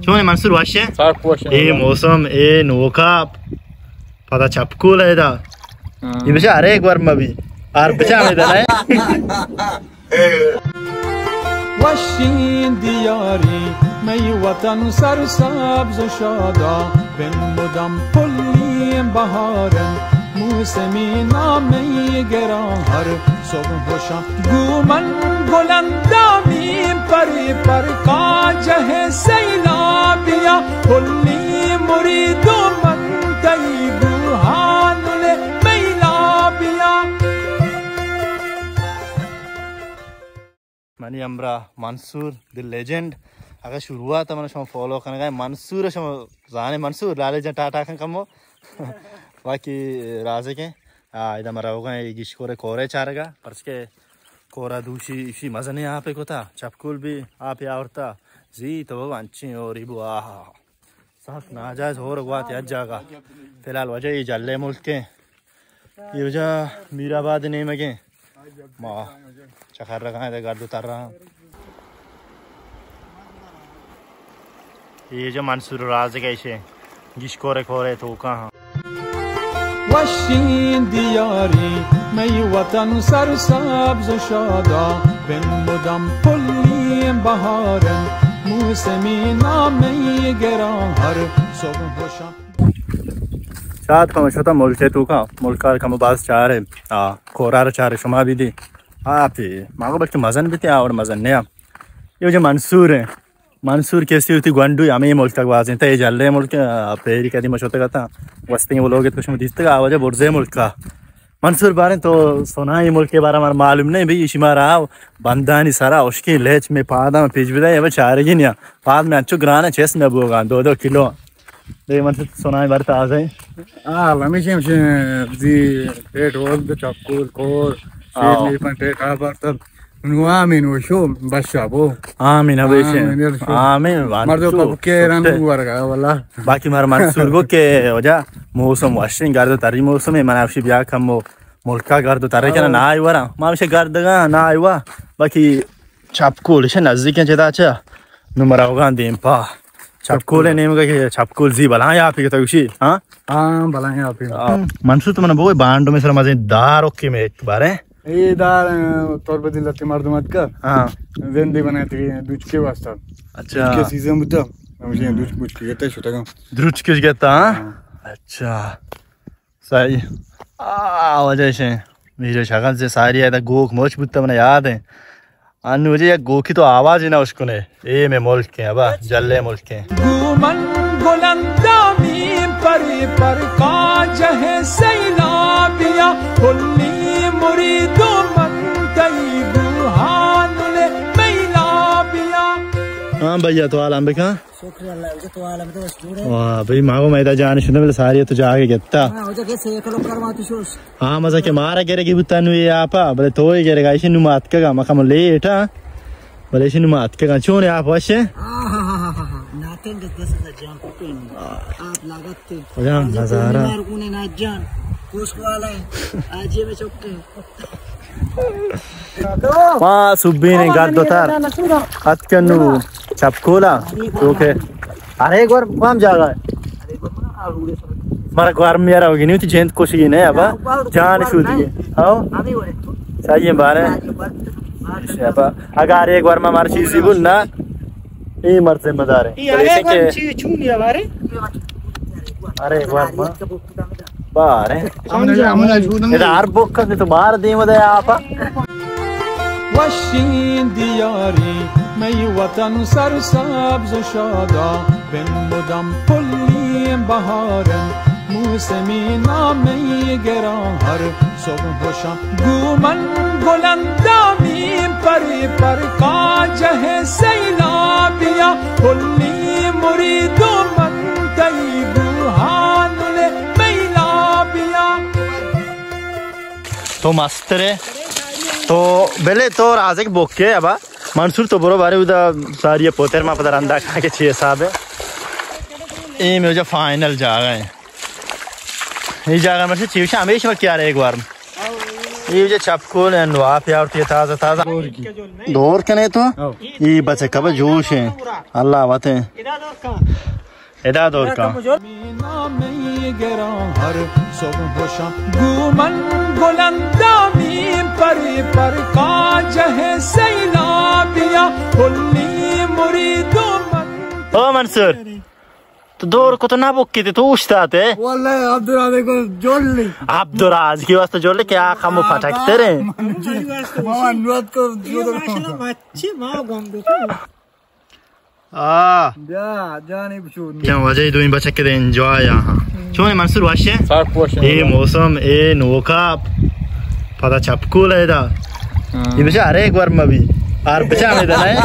چون ئے منصور، وش ئے؟ سک وش ئے۔ اے موسم، اے نوکا، پدا چپکول ئے دا۔ ہاں۔ اے بچا ہر ایک گورم بی۔ ہر بچا ہمے دا نہ۔ وشیں دیاری مئے وطن سرسبز و شادا، بن مدام پلیں بہارن، موسمی نامے گراں ہر صبح و شام۔ گوں من گل اندامیں پرے پر، کاجہ سیلابیا، پلیں مرید و من تئی گوں ہانل میلابیا۔ منی ہمراہ منصور دی لیجنڈ۔ اگہ شروعات ءَ من شما فالو کنگا، منصور شما زانے، منصور لالے جان ٹاٹا کن کمو۔ باقی رازق ایں۔ آ، ادا ما روگا ایں گیشکور کورے چارگا، پرچکہ کورا دوشی ایشی مزنیں آپے کتا، چپکول بی آپے آورتا، زی تو بابا انچیں ہوری بو، آہا۔ سخت ناجائز ہور گوات یک جاگہ۔ فی الحال واجہ اے جلے ملک ایں۔ اے واجہ میر آباد نیمگ ایں۔ ما چکر رکھاں، ادھر گرد اتر رہا۔ اے واجہ منصور رازق ایں، ایشی گیشکور کورے توکا ہاں۔ وشیں دیاری مئے وطن سرسبز و شادا، بن مدام پلیں بہارن، موسمی نامے گراں ہر صبح و شام۔ شاد کم شتا ملک توکا، ملکار کم باز چارے، آ، کورار چارے شما بی دی۔ آ، پی، ماگو بلکہ مزن بیتی، آ، اور مزن نیا۔ اے واجہ منصور ایں۔ منصور کسی ہوتی گونڈو ہمے ملک گوازینتا، اے جلے ملک، آ، پیری کدی ما شتگ اتاں۔ وستیں ولوگ تو شما دیستگ، آ واجہ برزے ملکا۔ منصور باریں تو سنائی ملک بارا مارا معلوم نہیں بھئی، ایشی مارا بندانی سرا اشکیں لیچ مئے پاداں پیچ بدے، اے چارگی نیا۔ پاد مئے انچو گران ایں، چست نہ بوگا، دو دو کلو۔ دے من تو سنائی بار تازہ ایں۔ آ، ہمیشہ، ہمیشہ دی پیٹ ورد چپکول کور، آ۔ شیر نہیں پن پیٹ آ بار تب۔ نو آمین و شو بس شابو۔ آمین، ہمیشہ۔ آمین، ہمیشہ۔ آمین، مردو وانچو، پاپو کے رن سکتے۔ ورگا، واللہ۔ باقی مار منصور گو کہ واجہ موسم وشیں، گرد تری موسم ایں، من افشی بیا کم و ملکا گرد تری کنا، آ۔ نہ آئی ورا۔ ما افشی گردگا نہ آئی وا۔ باقی چپکول ایشی نزدیک ایں چدا چا۔ نو ما روگاں دیم پا۔ چپکول نیمگا کہ چپکول زی بلاہیں آپے کتا گوشی، ہاں؟ ہاں، بلاہیں آپے۔ آ، منصور تو من بگوئے بانڈو مئے سر مزیں دار اوکے مئے ایک بارے۔ اے دار، آ، تربتی لتی مردم اتکا۔ ہاں۔ زندے بنائے تکی دوچکے واسطہ۔ اچھا۔ دوچکے سیزن بوتا۔ ہمیشہ دوچ، دوچکے گتا شتگا۔ دروچکش گتا، ہاں؟ ہاں۔ اچھا۔ صحیح۔ آ، واجہ ایشی۔ میرے شغل سے ساری ہے، گوک موچ بوتا، منا یاد ایں۔ انو واجہ یک گوکی تو آواز ہی نہ اشکنے۔ اے مئے ملک ایں، ابا، جلے ملک ایں۔ گوں من گل اندامیں پرے پر، کاجہ سیلابیا، پلیں مرید و من تئی گوں ہانل میلابیا۔ ہاں بھیا، تو عالم بکن۔ شکر اللہ، واجہ تو عالم تو بس جوڑے۔ واہ، بھئی، ماگو میدا جان شدہ، بلے ساری تو جاگے گتا۔ ہاں، واجہ کے سیکلو کرواتی شوش۔ ہاں، مزہ کہ مارا گرگی بوتا نو اے آپا، بلے تو اے گرگا، ایشی نو مات کگا، مکم لیٹ، ہاں۔ بلے ایشی نو مات کگا، چون اے آپ وشے؟ آہا۔ ناتن دس دس ہزار جان پکن۔ آپ لاگت تے۔ واجہ نظارہ۔ مار کونے نا جان۔ کوش والا ہے۔ آجے میں چکے۔ ما سبین گرد و تر اتکن نو چپکولا، تو کہ ہر ایک بار کام جاگا ہے۔ مارا گرمی ءَ روگی نہ اِنت، جند کشگی نہ اِنت، ابا جان شودی ہے۔ ہاں؟ صحیح ہے بارے۔ ابا اگر ایک بار ما مارا چیزی بول نا، اے مرد ذمہ دار ہے۔ ارے ایک بار ما بارے۔ ادا ہر بک کنت تو مار دیم دے آپا۔ وشیں دیاری مئے وطن سرسبز و شادا، بن مدام پلیں بہارن، موسمی نامے گراں ہر صبح و شام۔ گوں من گل اندامیں پرے پر، کاجہ سیلابیا، پلیں مرید و من تئی گوں ہانل میلابیا۔ تو مسترے، تو بلے تو رازق بکے ابا۔ منصور تو برو بارے ادا ساری پوتر ما پدا رندا کھا کے چی حساب ہے۔ اے مئے جا فائنل جاگہ ہے۔ اے جاگہ مرچی چیوشا ہمیشہ ما کیا رہے ایک بار۔ یہ وجہ چپکول ہیں، نو آپ یارتی تازہ تازہ۔ دور کنے تو؟ ای بچہ کب جوش ہیں۔ اللہ وتے۔ ادا دور کا۔ نامے گراں ہر صبح شام گوں من گل اندامیں، پرے پر کا جہ سیلابیاں، کلی مرید و من۔ او منصور، تو دور کو تو نہ بکیتے، تو اوشتاتے۔ واللہ عبدالراز کو جوڑ لی۔ عبدالراز کی واسطہ جوڑ لی، کیا خم پٹکتے رہے۔ ماما نوت کو جوڑ۔ آ۔ بیا، جانی بچو۔ جان واجہ دوئیں بچک دے انجوائے آہاں۔ چون منصور وش ہے؟ سک وش ہے۔ اے موسم، اے نوکا، پدا چپکول ہے دا۔ ہاں۔ یہ بچا ہر ایک بار مبی۔ آر بچا میں دینا ہے۔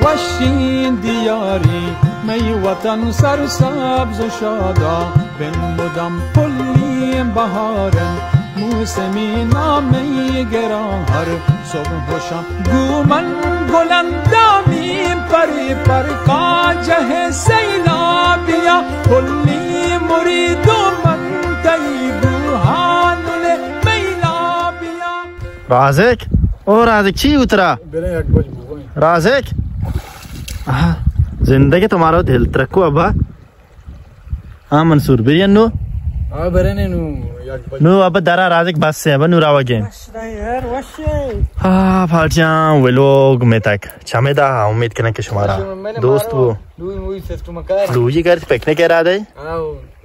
وشیں دیاری مئی وطن سرسبز و شادا، بن مدام پلیں بہارن، موسمی نامے گراں ہر صبح و شام گوں من گل اندامیں، پرے پر کا جہ سیلابیاں، کلی مرید و من تئی گوں ہانل میلابیاں۔ رازق، او رازق، چی اترا؟ برے یک بج بوئیں۔ رازق؟ آہ، زندگی تمہارا دل ترکو ابا۔ ہاں منصور، برین نو؟ ہاں، برین نو، یک بج۔ نو ابا درا رازق بس ہے، ابا نو راوگے۔ وش ہے یار، وش ہے۔ ہاں، پارٹیاں، ولوگ میں تک۔ چمے دا، امید کناں کہ شمارا دوست بو۔ دوئی موئی سسٹم کار۔ دوئی گھر پکنک ارادہ ہے؟ ہاں۔